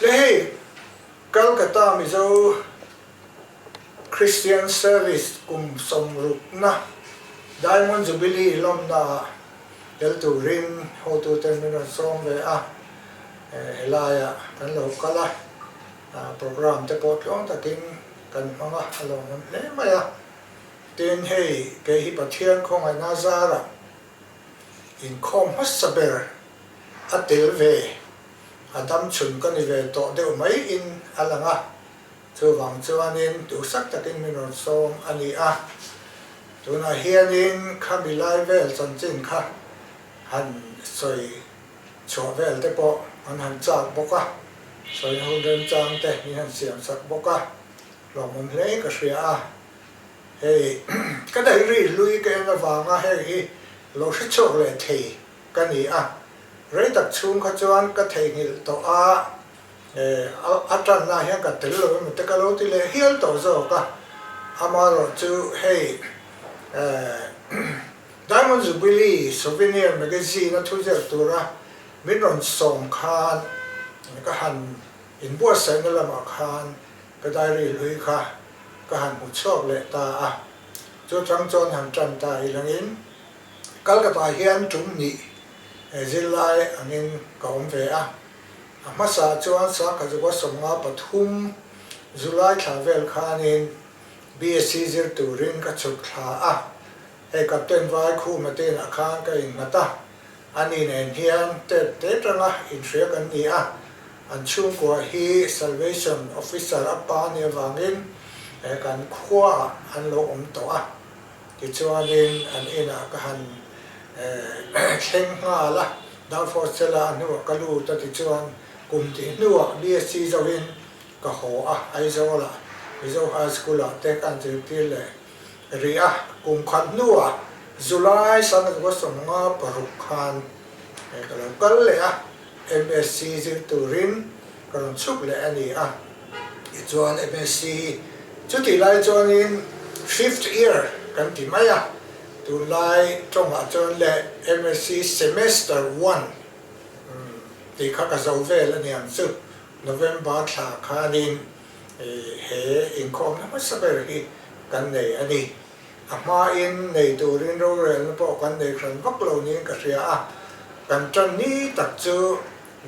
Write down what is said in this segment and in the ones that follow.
Le hei, Calcutta Mizo Christian Service kum sawmrukna Diamond Jubilee lawmnaah tel turin hotuten min rawn sawm ve a, helaiah kan lo kal a, programme te pawh tluang takin kan hmang a, a lawmawm hle mai a. Tin, hei kei hi Pathian khawngaihna zarah inkhawm hmasa ber a tel ve, a dam chhun ka ni ve tawh deuh mai in a lang a, chuvang chuanin duhsak takin min rawn sawm a ni a. Tunah hianin khami lai vel chanchin kha han sawi chhuah vel te pawh an han chak bawk a, sawina hun remchang te min han siam sak bawk a, hlawmawm hle ka hria a. Hei ka diary hlui ka en avanga hei hi lo hre chhuak leh thei ka ni a, rei tak chhung kha chuan ka theihnghilh tawh a, a tanna hian ka tel lo emaw te ka lo ti leh hial tawh zawk a, amaherawh chu hei Diamond Jubilee Souvenir Magazine a thu ziak tura min rawn sawm khan ka han inbuatsaihna lamah khan ka diary hlui kha ka han hmu chhuak leh ta a, chu chang chuan han tan ta ilangin Calcutta hian tum hnih zirlai angin ka awm ve a. A hmasa chuan Sangkhazuka 53 July thla vel khanin BSc zir turin ka chhuk thla a, hei Captain Vai Khuma te inah khan ka innghat a, ani nen hian tep te tanga inhria kan ni a, an chhungkua hi Salvation Officer a pa nih avangin kan khuaah an lo awm tawh a. Tichuanin an inah ka han thleng nghal a, Darford Cell-a a hnuah ka lut a, tichuan kum tih hnuah BSc zoin ka haw a, Aizawlah Mizo High School-ah te ka han zirtir leh rih a, kum khat hnuah July 1956 khan ka lo kal leh a, MSc zir turin ka rawn chhuk leh a ni a, tichuan MSc chutih lai chuanin fifth year kan ti mai a, tunlai tawngah chuan leh MSc semester one tih kha ka zo vel a ni ang chu, November thla khanin he inkhawmna hmasa ber hi kan nei a ni. A hmain nei turin rorelna pawh kan nei hran vak lo niin ka hria a, kan tan ni tak chu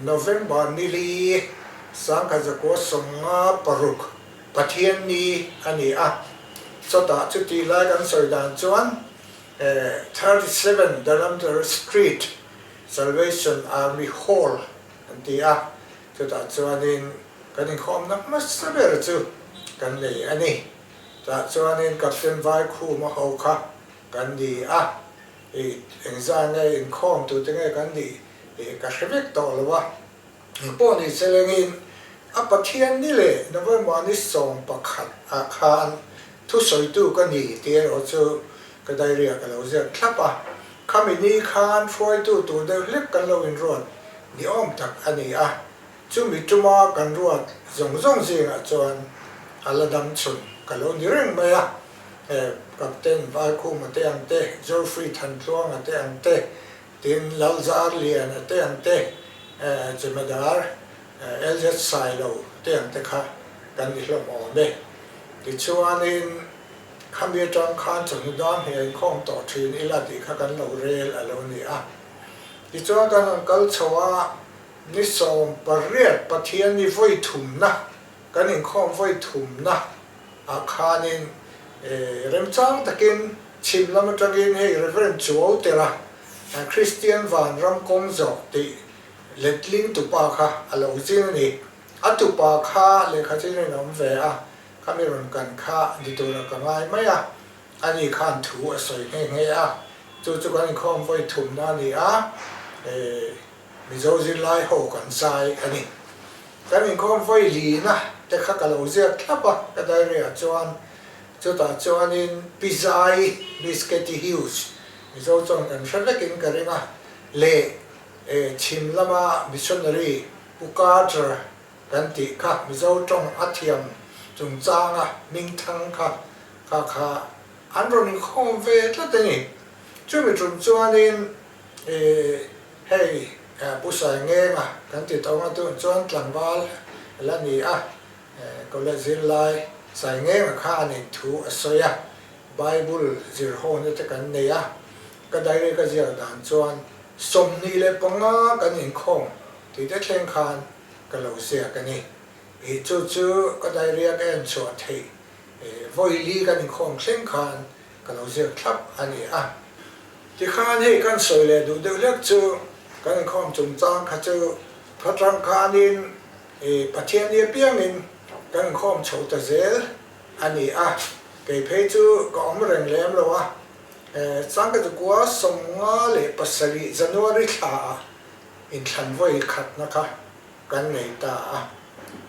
November ni li 1956 Pathian ni a ni a, chawtah chutih lai kan sawi dan chuan 37 Dharamtar Street Salvation Army Hall an ti a, chutah chuanin kan inkhawmna hmasa ber chu kan nei a ni. Tah chuanin Captain Vaikhuma ho kha kan ni a, i engzah nge inkhawm tute nge kan nih tih ka hre vek tawh lo a. Engpawh ni che lengin a Pathian ni leh November ni 11 ah khan thusawitu ka ni tih erawh chu ka diary ah ka lo ziak thlap a. Khami ni khan hruaitu tur deuh hlek kan lo inruat ni awm tak a ni a. Chumi tuma kan ruat zawng zawng zingah chuan a la dam chhun ka lo ni reng mai a, he Captain Valkhuma te ang te, Geoffrey Thantluanga te ang te, tin Lalzarliana te ang te, Jemadar LZ Sailo te ang te kha kan ni hlawm awm e. Tichuanin khami atang khan chawhnu dan hi a inkhawm tawh thin ila tih kha kan lo rel a lo ni a. Tichuan kan rawn kal chho a. Ni 18 Pathian ni vawi thumna, kan inkhawm vawi thumna ah khanin remchang takin chhim lam atangin hei Reverend Chuau Tera Kristian Vanram kawng zawh tih letling tupa kha a lo zin a ni. A tupa kha lehkha chin a inawm ve a, khami rawn kan kha ni tura ka ngai mai a, ani khan thu a sawi nghe nghe a, chu chu kan inkhawm vawi thumna a ni a. Mizo zirlai ho kan zai a ni. Kan inkhawm vawi lina te kha ka lo ziak thlap a, ka diary ah chuan. Chutah chuanin Pi Zai, Miss Katie Hughes, Mizo chuan kan hre vekin ka ring a, leh chhim lama missionary Pu Carter kan tih kha Mizo tawng a thiam chungchanga hmingthang kha kha kha an rawn inkhawm ve tlat a ni. Chumi tum chuanin Hei Pu Saingenga kan ti tawng a tun chuan tlangval la ni a, College zirlai Saingenga khanin thu a sawi a, Bible zir hona te kan nei a, ka diary ka ziak dan chuan 25 kan inkhawm tih te thleng khan ka lo ziak a ni. Ih chu chu ka diary a ka en chhuah theih vawi li kan inkhawm thleng khan ka lo ziak thlap a ni a. Tikhan hei kan sawi leh duh deuh hlek chu kan inkhawm chungchang kha chu khatang khanin Pathian ni apiangin kan inkhawm chho ta zel a ni a, kei phei chu ka awm reng lem lo a. Changkachukua 57 January thla ah inthlan vawi khatna kha kan nei ta a,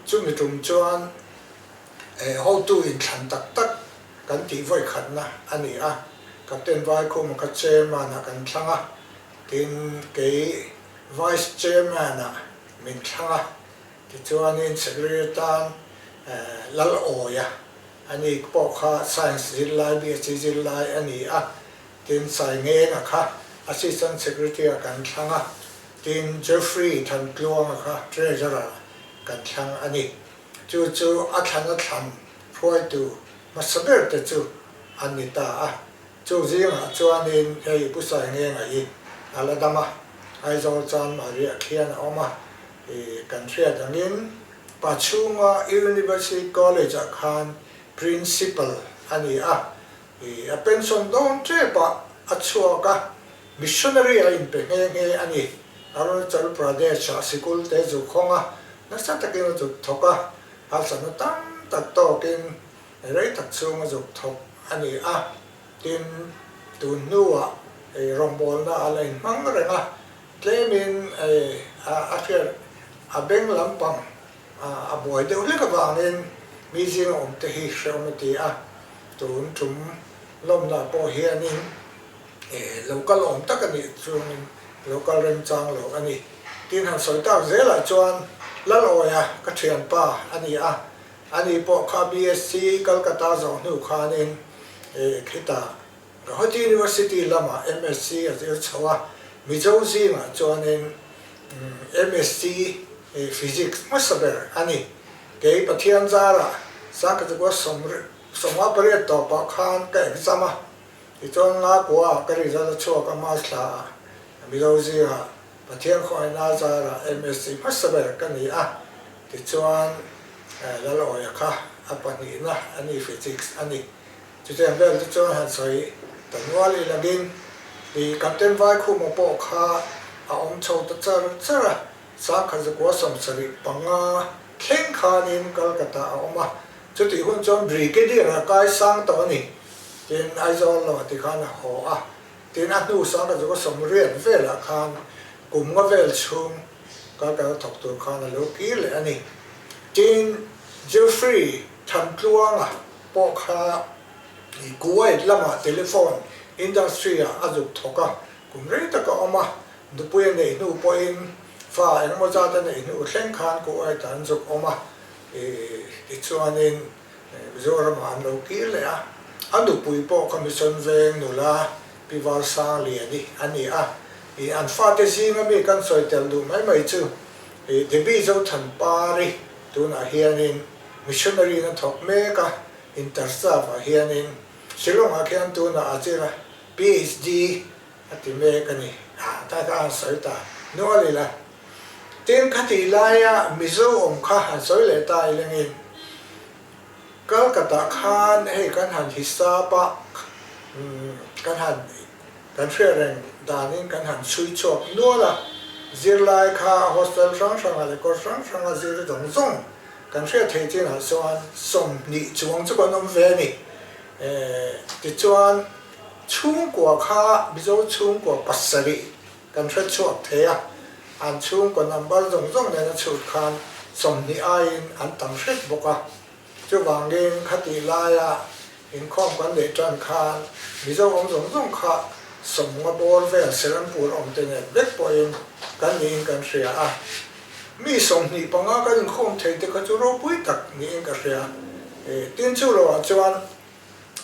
chumi tum chuan hotu inthlan tak tak kan tih vawi khatna a ni a, Captain Vaikhuma kha Chairman ah kan thlang a, tin kei Vice Chairman ah min thlang a, tichuanin Secretary atan Lalawia a ni pawh kha Science zirlai, BSc zirlai a ni a, tin Saingenga kha Assistant Secretary ah kan thlang a, tin Jeffrey Thantluanga kha Treasurer kan thlang a ni. Chu chu a thlan a thlan hruaitu hmasa ber te chu an ni ta a. Chu zingah chuanin hei Pu Saingenga hi a la dam a, Aizawl chan Maria khian a awm a, i kan hriat angin Pachhunga University College ah khan Principal a ni a, i a pension dawn tep ah a chhuak a, Missionary a inpe nghe nghe a ni. Arunachal Pradesh ah sikul te zuk hawng a, nasa takin a zuk thawk a, harsatna tam tak tawkin rei tak chhung a zuk thawk a ni a, tin tun hnuah rawngbawlna a la inhmang reng a, tlemin a hriat a beng lampang a buai deuh hlek avangin mi zinga awm te hi hrehawm a ti a, tun tum lawmna pawh hianin lo kal awm tak a nih chungin lo kal remchang lo a ni. Tin han sawi tak zelah chuan Lalawia ka thianpa a ni a, Ani pawh kha BSc Calcutta zawh hnu khanin khitah Gauhati University lamah MSc a zir chho a, Mizo zingah chuanin MSc Physics hmasa ber a ni. Kei Pathian zarah Sangkachukua 58 tawpah khan ka exam a, tichuan Ngakua ka result a chhuak a March thlaah Mizo zingah Pathian khawngaihna zarah MSc hmasa ber ka ni a, tichuan Lalawia kha a pahnihna a ni Physics a ni. Chutiang vel te chuan han sawi ta nual i langin i Captain Vaikhuma pawh kha a awm chho ta char char a, 1975 thleng khanin Calcutta a awm a, chutih hun chuan Brigadier a kai sang tawh a ni, tin Aizawl lamah tikhan a haw a. Tin, a hnu 1980 velah khan kum nga vel chhung Calcutta thawk tur khan a lo kir leh a ni. Tin, Geoffrey Thantluanga pawh kha Kuwait lama telephone industry-ah a zuk thawk a, kum rei tak a awm a, nupui a neih hnu pawhin fa engemaw zat a neih hnu thleng khan Kuwait-ah an zuk awm a, tichuanin Mizoramah an lo kir leh a, a nupui pawh kha Mission Veng nula Pi Valsangliani a ni a, ih an fate zinga mi kan sawi tel duh mai mai chu ih Debbie Zothanpari tunah hianin Missionary in a thawk mek a, Interstaff ah hianin Shillong ah khian tunah a zir a, PhD a ti mek a ni. Ah ta kha han sawi ta nual ila. Tin khatih laia Mizo awm kha han sawi leh ta ilengin Calcutta khan hei kan han hisap a, kan han kan hriat reng danin kan han chhui chhuak nual a, zirlai kha hostel hrang hranga leh kawr hrang hranga zir zawng zawng kan hriat theih chinah chuan 20 chuang chu kan awm ve a ni. Tichuan chhungkua kha Mizo chhungkua pasarih Kan hre chhuak thei a, an chhungkaw number zawng zawng nen a chhut khan 20 aiin an tam hret bawk a. Chuvangin khatih laia inkhawm kan neih tan khan Mizo awm zawng zawng kha 50 bawr vel Serampur awm te nen vek pawhin kan niin kan hria a. Mi 25 kan inkhawm thei te kha chu ropui tak niin ka hria. Tin chu loah chuan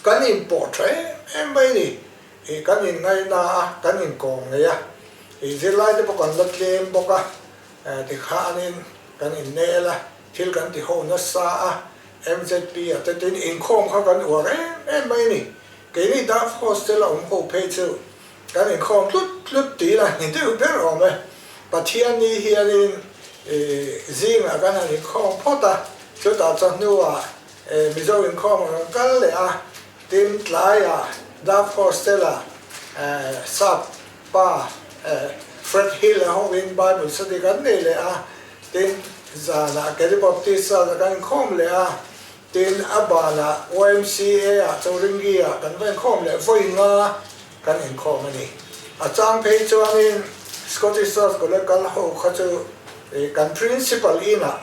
kan inpawh tha em em mai ni. Ih kan inngaihna a, kan inkawm ngei a, ih zirlai te pawh kan la tlem bawk a, tikhanin kan innel a. Thil kan ti ho nasa a, MZP a te tin inkhawm kha kan uar em em mai a ni. Keini Dove Hostel a awm ho phei chu kan inkhawm tlut tlut tih la ni deuh ber awm e. Pathianni hianin zingah kan han inkhawm phawt a, chutah chawhnuah Mizo inkhawm a rawn kal leh a, tin tlaiah Dove Hostel-a sap pa Fred Hill a hovin Bible study kan nei leh a, tin zanah Kelly Baptist Church-ah kan inkhawm leh a, tin a banah YMCA-ah Chowringhee-ah kan va inkhawm leh vawi nga kan inkhawm a ni. A chang phei chuanin Scottish Church College kal ho kha chu kan Principal inah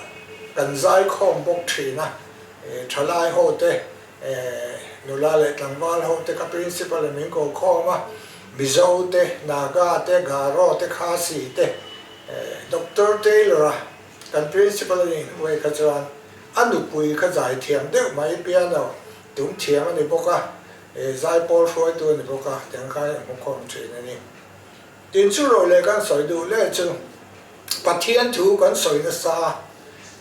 kan zaikhawm bawk thin a, thalai ho te Nula leh tlangval ho te kha Principal in min ko khawm a, Mizo te, Naga te, Garo te, Khasi te, Doctor Taylor a kan Principal a nih hnuai kha chuan a nupui kha zai thiam deuh mai piano tum thiam a ni bawk a, zaipawl hruaitu a ni bawk a, tiang khan a hmu khawm thin a ni. Tin chu ro leh kan sawi duh leh chu Pathian thu kan sawi nasa,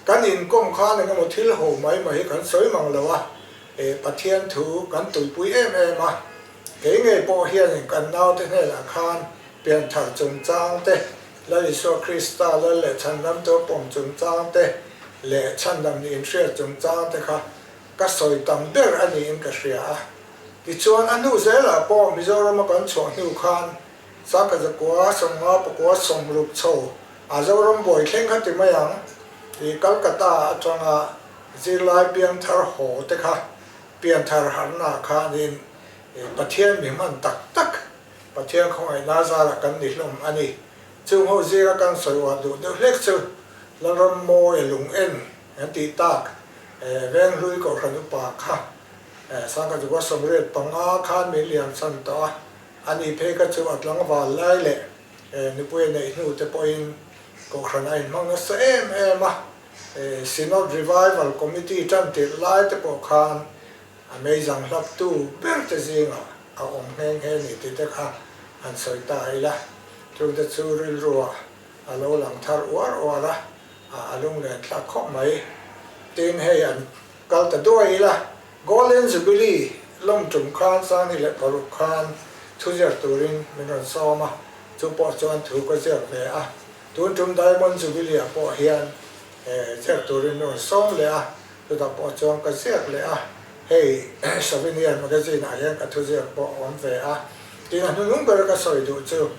kan inkawm khan eng emaw thil ho mai mai hi kan sawi mang lo a, Pathian thu kan tuipui em em a, kei ngei pawh hianin kan naute hnenah khan pianthar chungchang te, Lal Isua Krista Lal leh Chhandam Tawpawm chungchang te leh Chhandam nih inhriat chungchang te kha ka sawi tam ber a niin ka hria a. Tichuan a hnu zelah pawh Mizorama kan chhuah hnu khan Sangkhat zakua 50 pakua 60 chho a Zoram buai thleng kha ti mai ang i Calcutta atanga zirlai piangthar haw te kha pianthar harna khanin Pathian mi hman tak tak Pathian khawngaihna zarah kan ni hlawm a ni. Chung ho zinga kan sawi uar duh deuh hlek chu Lalram Mawia lung en an tih tak Venghlui Kohhran upa kha Sangkhat zakua 85 khan min liam chhan tawh a. A ni phei kha chu a tlangval lai leh nupui a neih hnu te pawhin Kohhran a inhmang nasa em em a, Synod Revival Committee tan tirh lai te pawh khan a meizang hlaptu ber te zingah a awm nghe nghe ni tih te kha han sawi ta ila, chungte chu rilruah a lo lang thar uar uar a, a lunglen thlak khawp mai. Tin hei an kal ta duai ila, Golden Jubilee lawm tum khan 2006 khan thu ziak turin min rawn sawm a, chu pawh chuan thu ka ziak ve a. Tun tum Diamond Jubilee ah pawh hian ziak turin min rawn sawm leh a, chutah pawh chuan ka ziak leh a. Hei Souvenir Magazine ah hian ka thu ziak pawh a awm ve a. Tin a hnuhnung ber ka sawi duh chu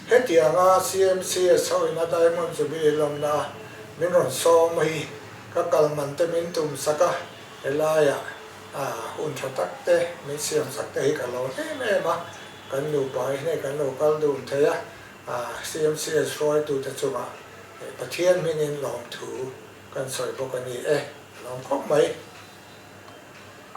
hetianga CMCS ho ina Diamond Jubilee lawmna a min rawn sawm hi ka kal man te min tum sak a. Helaiah hun tha tak te min siam sak te hi ka lo em em a, kan nupa hi hei kan lo kal dun thei a, CMCS hruaitute chungah Pathian hmingin lawmthu kan sawi bawk a ni e, a lawm khawp mai.